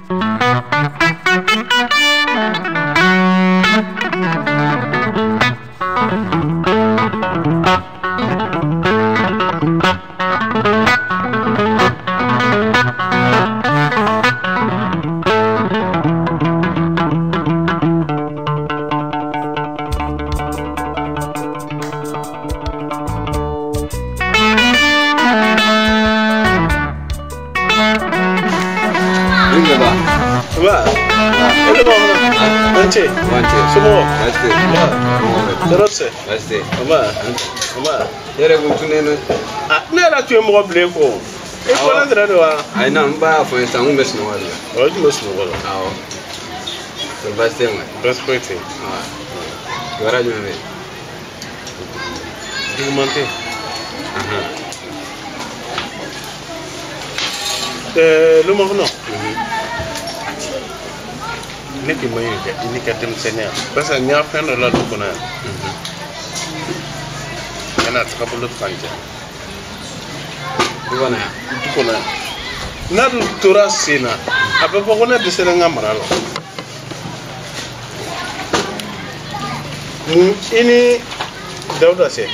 Ne yɛrɛ tun ye mɔgɔ bilen ko e bɔra dɔrɔn de wa? Ayi non, n b'a fɔ n ye sisan n kun bɛ sunɔgɔ de la. Ɔ i tun bɛ sunɔgɔ la. Awɔ. Kɔri baasi tɛ yen kɔni? Baasi foyi tɛ yen. Kibaruya jumɛn bɛ yen? Juguman tɛ yen. Lumakɔnɔ. Ne k'i ma ɲininka i n'i ka denmisɛnninya parce que n y'a fɛn dɔ la du kɔnɔ yan. Kana tagabolo fan cɛ. Du kɔnɔ yan. Du kɔnɔ yan. N'a dun tora sen na a bɛ fɔ ko ne dɛsɛra n ka mara la. Mun i ni Dawuda cɛ?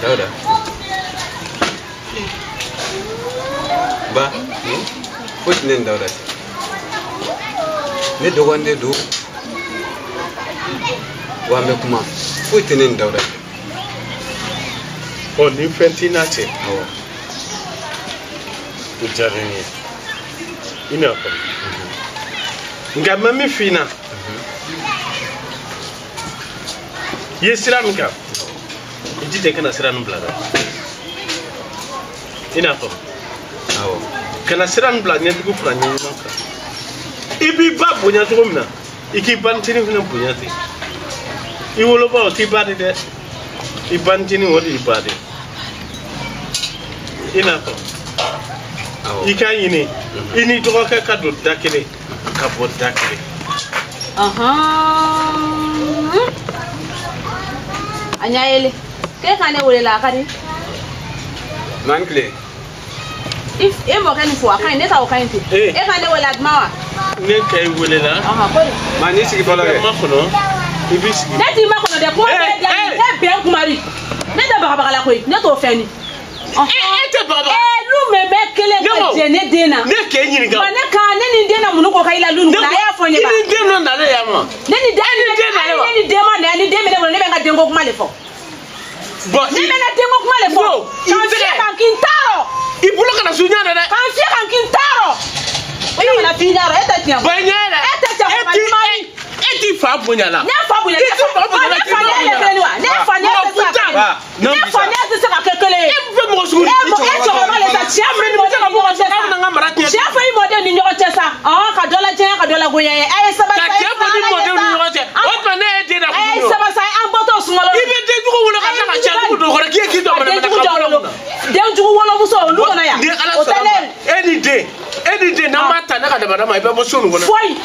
Dawuda. Ba. Foyi tɛ ne ni Dawuda cɛ. Ne dɔgɔnin de don. Wa an bɛ kuma. Foyi tɛ ne ni Dawuda cɛ. Ɔ ni fɛn t'i n'a cɛ. Awɔ. O diyara n ye. I n'a faamu. Nka n bɛ min f'i ɲɛna. I ye sira min kan. I jija i kana sira nin bila dɛ. I n'a faamu. Awɔ. Kana sira nin bila ɲɛjugu fara ɲɛɲuman kan. I b'i ba bonya cogo min na, i k'i banicinin fana bonya ten. I woloba o t'i ba de dɛ. I banicinin o de y'i ba de. I n'a faamu. Awɔ. I k'a ɲini i ni dɔgɔkɛ ka don da kelen ka bɔ da kelen. A ɲa yele k'e ka ne wele la a ka di. N'an tile. E mɔkɛ nin fo a ka ɲi ne ta o ka ɲi ten. E ka ne wele a duman wa? Ne ka i wele la. Ma n'i sigi fɔlɔ kɛ. Ma kɔnɔ i b'i sigi. Ne t'i makɔnɔ dɛ kuma bɛɛ dilan ne bɛn kumari ne tɛ bagabaga la koyi ne t'o fɛn ni. E tɛ bagabaga. Lu mɛ bɛɛ kelen ka jɛ ne den na. Ne k'e ɲininka. Wa ne kan ne ni den na mun ko ka i la lu nin a y'a fɔ n ye ba. I ni den dɔ nalen yan ma. Ne ni den ne ni den ma na ni den bɛ ne bolo ne bɛ n ka denko kuma de fɔ. Bon ne bɛ n ka denko kuma de fɔ. K'an fiyɛ kan k'i t'a rɔ. I bolo kana su ɲɛ dɛ. K'an fiyɛ kan k'i t'a rɔ. O de kana f'i ɲɛ rɔ e tɛ tiɲɛ fɔ. Ba ɲɛ yɛrɛ. E tɛ tiɲɛ fɔ. E t'i fa bonya la. Ne fa bonya. I t'i fa bonya la. Ne fa ne yɛrɛ kelen wa. Ne fa ne tɛ se ka kɛ. Ne fa ne tɛ se ka kɛ kelen ye. E bɛ mɔgɔ sugu. E cɛkɔrɔba le sa tiɲɛ fɔ i mɔden ni ɲɔgɔn cɛ sa. Tiɲɛ fɔ i mɔden ni ɲɔgɔn cɛ sa. Ka dɔ la jɛnya ka dɔ la gonya ye. A ye sabali. Ka tiɲɛ fɔ ni mɔdenw ni ɲɔgɔn cɛ. O tuma ne ye den da A ye sabali sa an bɔtɔ sunkalo. I bɛ den jugu wolo ka tila ka cɛ jugu don o kɔrɔ k'i ye k'i dɔ mana mana ka bɔ o kunna. Den jugu wolomuso olu kɔnɔ yan. Ni Ala sɔnna ma e ni den e ni den n'an m'a ta ne ka dabada ma i bɛ bɔ so nin kɔnɔ. Foyi.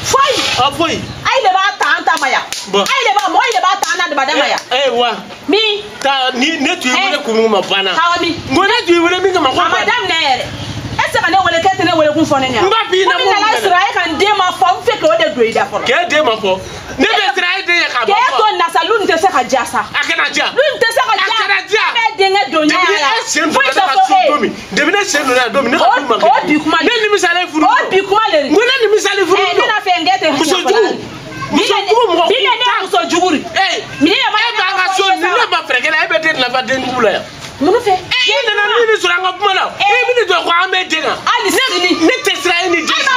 Foyi. A foyi. Ayi de b'a ta an ta ma yan. Ayi de b'a mɔgɔ de b'a ta an na dabada ma yan. Ee wa. Min. Taa ni ne tun y'i wele kun min ma banna. Awɔ min. N ko ne tun y'i wele min kama ko. A ma daminɛ yɛrɛ. E tɛ se ka ne wele k'e tɛ ne wele kun fɔ ne ɲɛna. N b'a f'i ɲɛna ko min nana sɔrɔ e ka n den ma fɔ n fɛ k'o de don i da fɔlɔ. K'e den ma fɔ. Ne bɛ siran e den ɲɛ k'a bɔ. K'e to nin na sa lu nin tɛ se ka diya sa. A kana diya. Lu nin tɛ se ka diya. A kana diya. Ne denkɛ don ɲɛ la. Depuis e sen donna ne ka so don min. Depuis ne sen donna yan don min ne ka du ma kɛ. O bi kuma de. Ne nimisalen furu. O bi kuma de. N ko ne nimisalen furu. Ne n'a fɛ n k'e tɛ. Muso jugu. Muso jugu mɔgɔ. Bi ne muso jugu de. Ee e b'an ka so ni ne ma fɛɛrɛ kɛ la e bɛ den nafa den jugu la yan. Mun fɛ? E nana min de sɔrɔ an ka kuma la. E bɛ ne jɔ ko an bɛ den kan. Hali sini. Ne tɛ siran e ni den. E m'a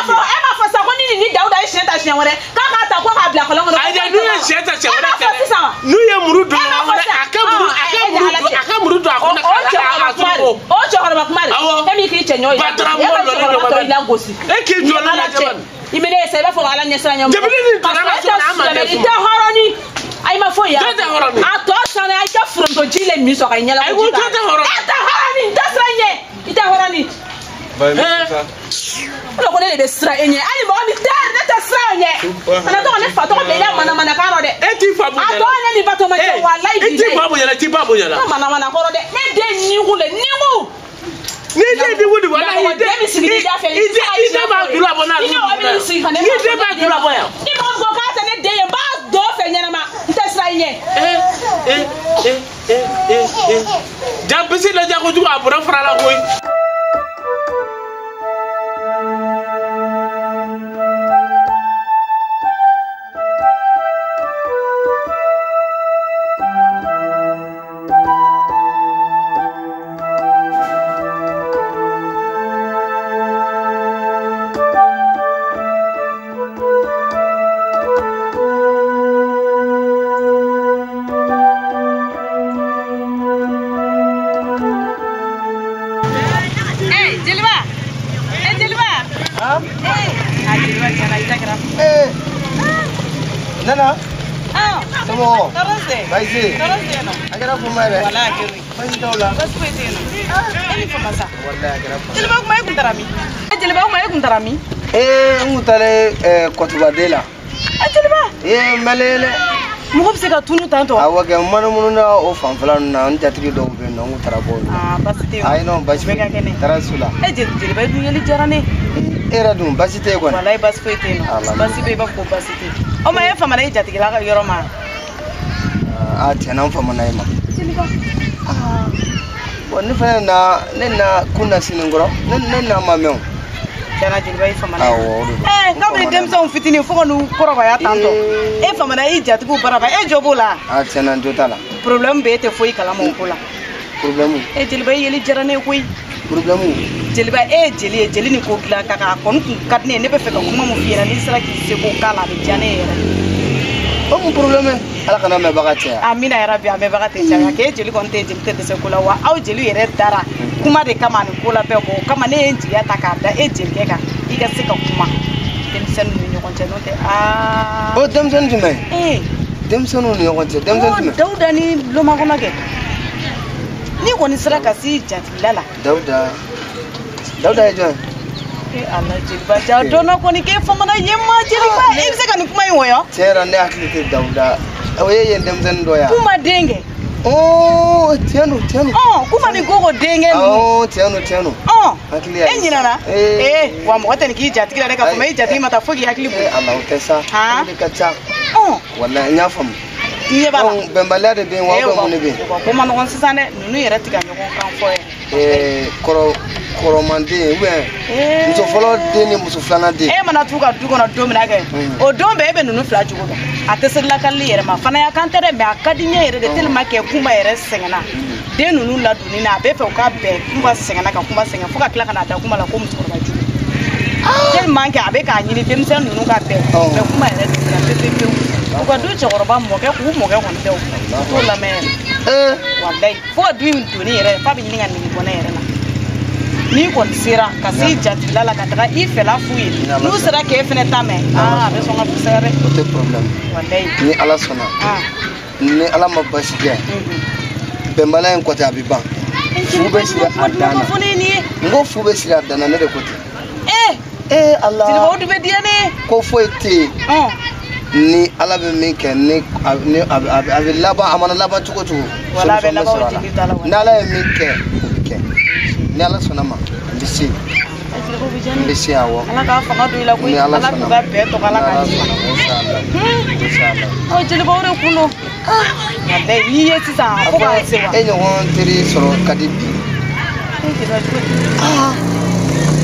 fɔ sa ko ni ni Dawuda ye siɲɛ ta siɲɛ wɛrɛ k'a k'a ta ko k'a bila kɔlɔn kɔnɔ. Ayi dɛ n'u ye siɲɛ ta siɲɛ wɛrɛ E m'a fɔ sisan wa? N'u ye muru don ɲɔgɔn kɔnɔ a ka muru a ka muru don a ka muru don a kɔnɔ k'a a o cɛkɔrɔba kuma de. Awɔ. E m'i k'i cɛ ɲɔ ye. Bataramɔgɔ lɔlen don ka tɔ i lagosi. E k'i jɔ ne la jabani. I bɛ ne ye sa i b'a fɔ ko Ala ɲɛsiran ɲɛmɔgɔ. Depuis ne donna an ka so kɔnɔ an ma den I tɛ hɔrɔn ni. Ayi ma foyi ya. Jɔn tɛ hɔrɔn ni. A tɔ sanna i ka foronto ji le min sɔn ka i ɲɛ la. Ayi ko jɔn tɛ hɔrɔn. E tɛ hɔrɔn ni n tɛ siran ɲɛ. I tɛ hɔrɔn ni. O de ko ne de bɛ siran e ɲɛ hali mɔgɔ min tɛ ne tɛ siran o ɲɛ. Kana to ka ne fa tɔgɔ bila i la manamanakan rɔ dɛ. E t'i fa bonya la. A tɔ ye ne ni Batoma cɛ walayi I t'i fa bonya la i t'i ba bonya la. Ne manamana kɔrɔ dɛ ne den nikun de nikun. Ni den nikun de walayi i den bɛ sigi i da fɛ i den b'a juru sigi ka ne. I ye den bɛɛ ju labɔ yan. Ni mɔgɔ min ko k'a tɛ ne den ye n b'a dɔn fɛ ɲɛnama n tɛ siran i ɲɛ. Ja bisi lajɛ kojugu a bɔra fara la koyi. Nana. Ah. Somɔgɔw. Tɔɔrɔ tɛ. Baasi tɛ yen. Tɔɔrɔ tɛ yen nɔ. A kɛra fama ye dɛ. Walahi a kɛra o ye. Baasi t'aw la. Baasi foyi tɛ yen nɔ. E ni fama sa. Walahi a kɛra fama. Jeliba kuma e kun taara min? Jeliba kuma e kun taara min? Ee n kun taara Kɔtubaden la. A jeliba. Ee n mɛnlen dɛ. Mɔgɔ bɛ se ka tunu tan tɔ. Awɔ kɛ n munumunu na o fanfɛla ninnu na n jatigi dɔw bɛ yen nɔ n kun taara bɔ olu. Aa baasi tɛ yen. Ayi non baasi foyi tɛ yen. Taara su la. E jeliba e dun yeli diyara ne ye. E yɛrɛ dun baasi tɛ yen kɔni. Walahi baasi foyi tɛ yen nɔ. Baasi bɛ yen i b'a fɔ ko baasi tɛ yen. O ma e famana i jatigila ka yɔrɔ ma. Aa tiɲɛ na n famana e ma. Jeliba. Bon ne fana na ne na kun na sini kɔrɔ ne na ma mɛn o. Tiɲɛna jeliba i famana. Awɔ o de don. Ɛɛ kabini denmisɛnw fitinin fo ka n'u kɔrɔbaya tan tɔ. E famana i jatigiw baraba e jo b'o la. Aa tiɲɛ na n jo t'a la. Problème bɛ e tɛ foyi kalama o ko la. Problème. E jeliba i yeli diyara ne ye koyi. Problème. Jeliba e ye jeli ye jeli ni ko dilan ka kan a kɔni kun ka di ne ye ne bɛ fɛ ka kuma mun f'i ɲɛna n'i sera k'i seko k'a la a bɛ diya ne ye yɛrɛ. O mun problème ye ala kana mɛnbaga caya. Amina yarabi a mɛnbaga tɛ caya k'e jeli kɔni tɛ jeli tɛ dɛsɛ ko la wa aw jeli yɛrɛ dara kuma de kama ani ko la bɛɛ bɔ o kama ne ye n jigiya ta k'a da e jelikɛ kan i ka se ka kuma denmisɛnninw ni ɲɔgɔn cɛ n'o tɛ aa. O denmisɛnnin jumɛn? Ee. Denmisɛnninw ni ɲɔgɔn cɛ denmisɛnnin jumɛn? Dawuda ni Lomakɔnɔ kɛ. N'i kɔni sera ka s'i jatigila la. Dawuda Dawuda ye jɔn ye? E ala jeliba ja dɔnna kɔni k'e famana yen ma jeliba e bɛ se ka nin kuma in wɔyɔ. Tiɲɛ yɛrɛ ne hakili tɛ Dawuda o ye yen denmisɛnnin dɔ ye wa? Kuma den kɛ. Oo tiɲɛ don tiɲɛ don. Ɔn kuma ni koko denkɛ ninnu. Awɔ tiɲɛ don tiɲɛ don. Ɔn hakili y'a e ɲinɛna. Ee wa mɔgɔ tɛ nin k'i jatigi la dɛ k'a fɔ e jatigi ma taa fo k'i hakili bɔ. Ee ala o tɛ sa. Han o de ka ca. Ɔn walayi n y'a faamu. I ɲɛ b'a la. Donc bɛnbaliya de bɛ yen wa ou bien mun de bɛ yen? O ko ma nɔgɔn sisan dɛ ninnu yɛrɛ ti ka ɲɔgɔn kan fɔ yɛrɛ. Ee kɔrɔ kɔrɔmanden ou bien muso fɔlɔ den ni muso filanan den. E mana t'u ka du kɔnɔ don min na kɛ o don bɛɛ e bɛ ninnu fila cogo dɔn a tɛ se lakalili yɛrɛ ma fana ya kan tɛ dɛ mais a ka di n ye yɛrɛ de tellement que Kunba yɛrɛ sɛgɛnna den ninnu ladonni na a bɛ fɛ u ka bɛn Kunba sɛgɛnna ka Kunba sɛgɛn fo ka tila ka n'a da Kunba la ko musokɔrɔba jugu tellement que a bɛ k'a ɲini denmisɛnnin ninnu ka bɛn mais Kunba yɛrɛ dɛsɛra pewu pewu u ka du cɛkɔrɔba mɔkɛ k'u mɔkɛ kɔni tɛ o u t'o lamɛn yɛrɛ walayi fo ka du in donni yɛrɛ f'a bɛ ɲini ka nege bɔ ne yɛrɛ la. N'i kɔni sera ka s'i jatigila la ka taga i fɛla f'u ye n'u sera k'e fɛnɛ ta mɛn aa a bɛ sɔn ka fisaya dɛ. O tɛ problème. Walayi. Ni ala sɔnna. Ni ala ma basi kɛ. Bɛnbaliya in kɔtɛ a bɛ ban. Fu bɛ siri a dan na. N ko fu bɛ siri a dan na ne de ko ten. Ee. Ee ala. Jeliba o dun bɛ diya ne ye. Ko foyi tɛ yen. Ni ala bɛ min kɛ ni a bɛ laban a mana laban cogo cogo. Wala a bɛ laban o jigi t'a la. Ni ala ye min kɛ o bɛ kɛ. Ni ala sɔnna ma n bɛ se. N bɛ se awɔ. Ala k'a fanga don i la koyi ala k'u ka bɛn tɔgɔ ala k'a d'i ma. Ɔ jeliba o de kun don. Walayi n'i ye sisan fo k'a se wa. E ɲɔgɔn teri sɔrɔ ka di bi.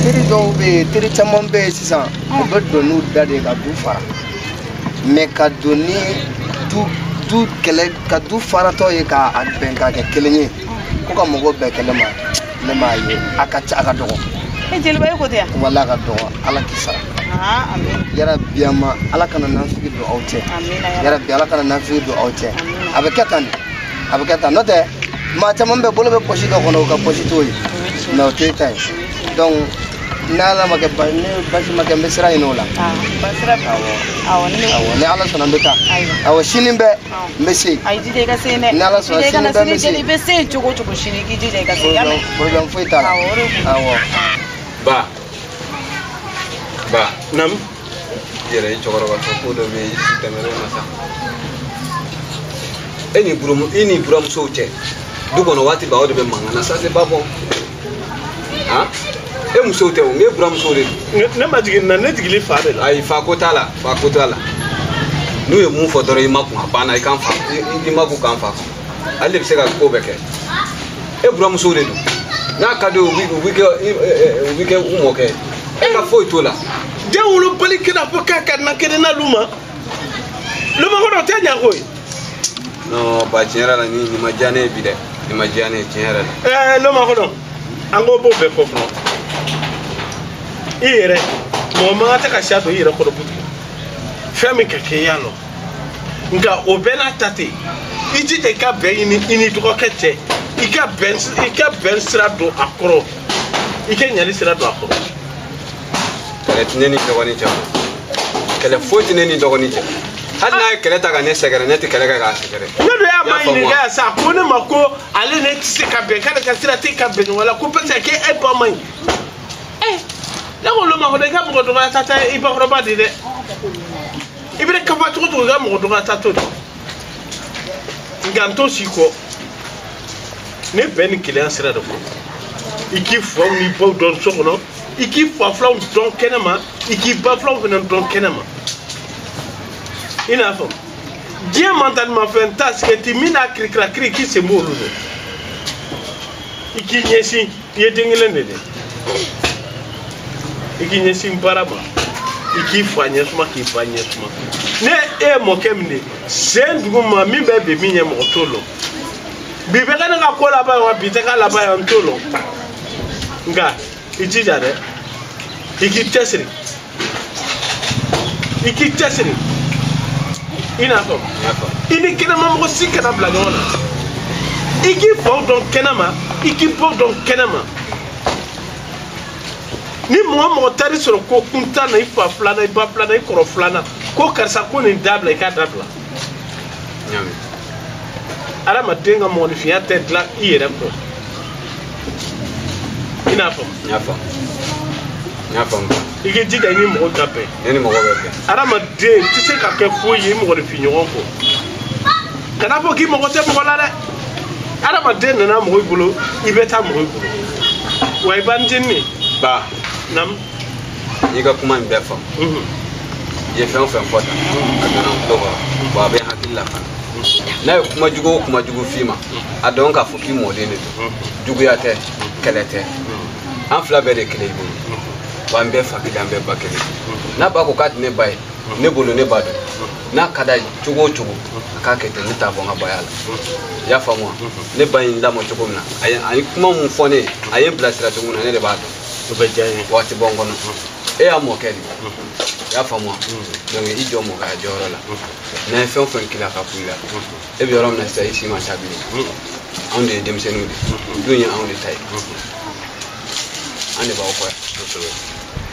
Teri dɔw bɛ yen teri caman bɛ yen sisan u bɛ don n'u da de ye ka du fara. Mais ka don ni du kɛlɛ ka du faratɔ ye k'a bɛn k'a kɛ kelen ye ko ka mɔgɔw bɛn kɛlɛ ma ne m'a ye a ka ca a ka dɔgɔ. E jeliba e ko tɛ yan. Wala a ka dɔgɔ ala k'i sara. Yarabi a ma ala kana nafigi don aw cɛ. Yarabi ala kana nafigi don aw cɛ. A bɛ kɛ tan de a bɛ kɛ tan n'o tɛ maa caman bɛ bolo bɛ pɔsi dɔ kɔnɔ o ka pɔsi t'o ye mais o t'e ta ye donc n'ala ma kɛ ni basi ma kɛ n bɛ sira ɲini o la. Awɔ ni ala sɔnna n bɛ taa. Awɔ sini bɛɛ n bɛ se. Ayi jija i ka se yen dɛ. Ni ala sɔnna sini bɛɛ n bɛ se. I bɛ se yen cogo o cogo sini k'i jija i ka se. Problème foyi t'a la. Awɔ. Ba. Ba. Naamu. I yɛrɛ ye cɛkɔrɔba ko dɔ bɛ yen i si tɛmɛn'o ma sa. E ni buramusow cɛ du kɔnɔ waati bɛɛ aw de bɛ mankan na ça c'est pas bon. Han? E musow tɛ o, n k'e buramusow de don. Ne ma jigin na, ne jigili fa de la. Ayi, fa ko t'a la, fa ko t'a la. N'u ye mun fɔ dɔrɔn i ma kun a banna, i kan fa, i ma kun k'an fa kun. Ale de bɛ se ka ko bɛɛ kɛ. E buramusow de don. N'a ka di u bɛ kɛ u bɛ kɛ u mɔkɛ ye. E ka foyi t'o la. Den wolobali kɛra fo k'a ka na kelen n'alu ma. Lomakɔnɔ o tɛ ɲa koyi. Non ba, tiɲɛ yɛrɛ la nin ma diya ne ye bi dɛ. Nin ma diya ne ye tiɲɛ yɛrɛ la. Lomakɔnɔ, an k'o b'o bɛɛ kɔ fɔlɔ. I yɛrɛ mɔgɔ man kan tɛ ka siya don i yɛrɛ kɔrɔ butu. Fɛn min ka kɛ i y'a lɔn. Nka o bɛɛ n'a ta ten, i jija i ka bɛn ɲini i ni dɔgɔkɛ cɛ. I ka bɛn sira don a kɔrɔ. I ka ɲali sira don a kɔrɔ. Kɛlɛ tɛ ne ni dɔgɔnin cɛ. Kɛlɛ foyi tɛ ne ni dɔgɔnin cɛ. Hali n'a ye kɛlɛ ta ka ne sɛgɛrɛ, ne tɛ kɛlɛ kɛ k'a sɛgɛrɛ. Ne dun y'a ma ɲininka yan sa, ko ne ma ko ale ne tɛ se ka bɛn, k'ale ka sira tɛ ka bɛn ɲɔgɔn la, ko parce que e ba man ɲi. Ne ko Lomakɔnɔ i ka mɔgɔ dɔgɔya ta tɛ i bakɔrɔba de dɛ. I bɛ kafa cogo cogo i ka mɔgɔ dɔgɔya ta t'o de. Nka n t'o si kɔ. Ne bɛn ni kelenya sira de kɔ. I k'i faw n'i baw dɔn so kɔnɔ, i k'i fa filanw dɔn kɛnɛ ma, i k'i ba filanw fana dɔn kɛnɛ ma. I n'a fɔ diɲɛ mantanimafɛn ta sigɛriti min n'a kirikira kiri k'i sen b'olu don. I k'i ɲɛsin, i ye den kelen de dɛ. I k'i ɲɛsin baara ma, i k'i fa ɲɛsuma k'i ba ɲɛsuma. Ne e ye mɔkɛ min de sen dugu ma min bɛ bi min ɲɛ mɔgɔ t'o lɔn. Bi bɛ kɛ ne ka ko laban ye wa bi tɛ k'a laban ye n t'o lɔn. Nka i jija dɛ, i k'i cɛsiri, i k'i cɛsiri. I n'a fɔ i ni kɛnɛmamɔgɔ si kana bila ɲɔgɔn na. I k'i faw dɔn kɛnɛma, i k'i baw dɔn kɛnɛma. Ni mɔgɔ mɔgɔ taar'i sɔrɔ ko kuntan na, i fa filanan, i ba filanan, i kɔrɔ filanan, ko karisa ko nin dabila, i k'a dabila. Adamaden ka mɔgɔninfinya tɛ dilan i yɛrɛ kɔ. I n'a fɔ. N y'a faamu. N y'a faamu. I k'i jija i ni mɔgɔw ka bɛn. Ne ni mɔgɔ bɛ bɛn. Adamaden tɛ se ka kɛ foyi ye i mɔgɔninfinɲɔgɔn kɔ. Kana fɔ k'i mago tɛ mɔgɔ la dɛ. Adamaden nana mɔgɔ i bolo, i bɛ taa mɔgɔ i bolo. Wa i banitinin. Ba. Naamu. I ka kuma in bɛɛ faamu. I ye fɛn o fɛn fɔ tan, a donna n tulo kɔrɔ, wa a bɛ n hakili la fana. N'a ye kuma jugu o kuma jugu f'i ma, a dɔn k'a fɔ k'i mɔden de don. Juguya tɛ, kɛlɛ tɛ. An fila bɛɛ de kelen i bolo. Wa an bɛɛ fa kelen, an bɛɛ ba kelen. N'a ba ko k'a tɛ ne ba ye, ne bolo ne ba don. N'a ka d'a ye cogo o cogo, a k'a kɛ ten, ne t'a bɔ n ka baya la. I y'a faamu wa? Ne ba ye n lamɔ cogo min na, a ye kuma mun fɔ ne ye, a ye n bilasira cogo min na, ne de b'a dɔn. O bɛ diya n ye. Waati bɔ n kɔnɔ. E y'a mɔkɛ de ye. I y'a faamu wa? Donc i jɔ mɔkɛya jɔyɔrɔ la. N'an ye fɛn o fɛn k'i la ka kun i la, e bɛ yɔrɔ min na sisan, i si ma ca bilen. Anw de ye denmisɛnninw de ye. Du in ye anw de ta ye. An de b'aw kɔ yan.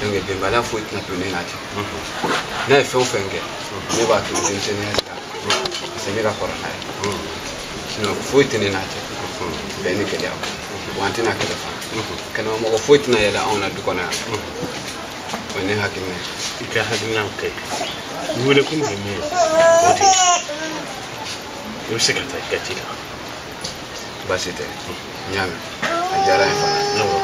Donc bɛnbaliya foyi tɛna don ne n'a cɛ. N'a ye fɛn o fɛn kɛ, ne b'a to denmisɛnninya sira kan. Parce que ne ka kɔrɔ n'a ye. Sinon foyi tɛ ne n'a cɛ. Bɛn ni gɛlɛya kɔ. Wa an tɛna kɛlɛ fana. Kɛnɛmamɔgɔ foyi tɛna yɛlɛ anw na du kɔnɔ yan. O ye ne hakilina ye. I ka hakilina ka ɲi. I wele kun ye min ye, o de ye. I bɛ se ka taa i ka ci la. Baasi tɛ. N y'a mɛn. A diyara n ye fana. Awɔ.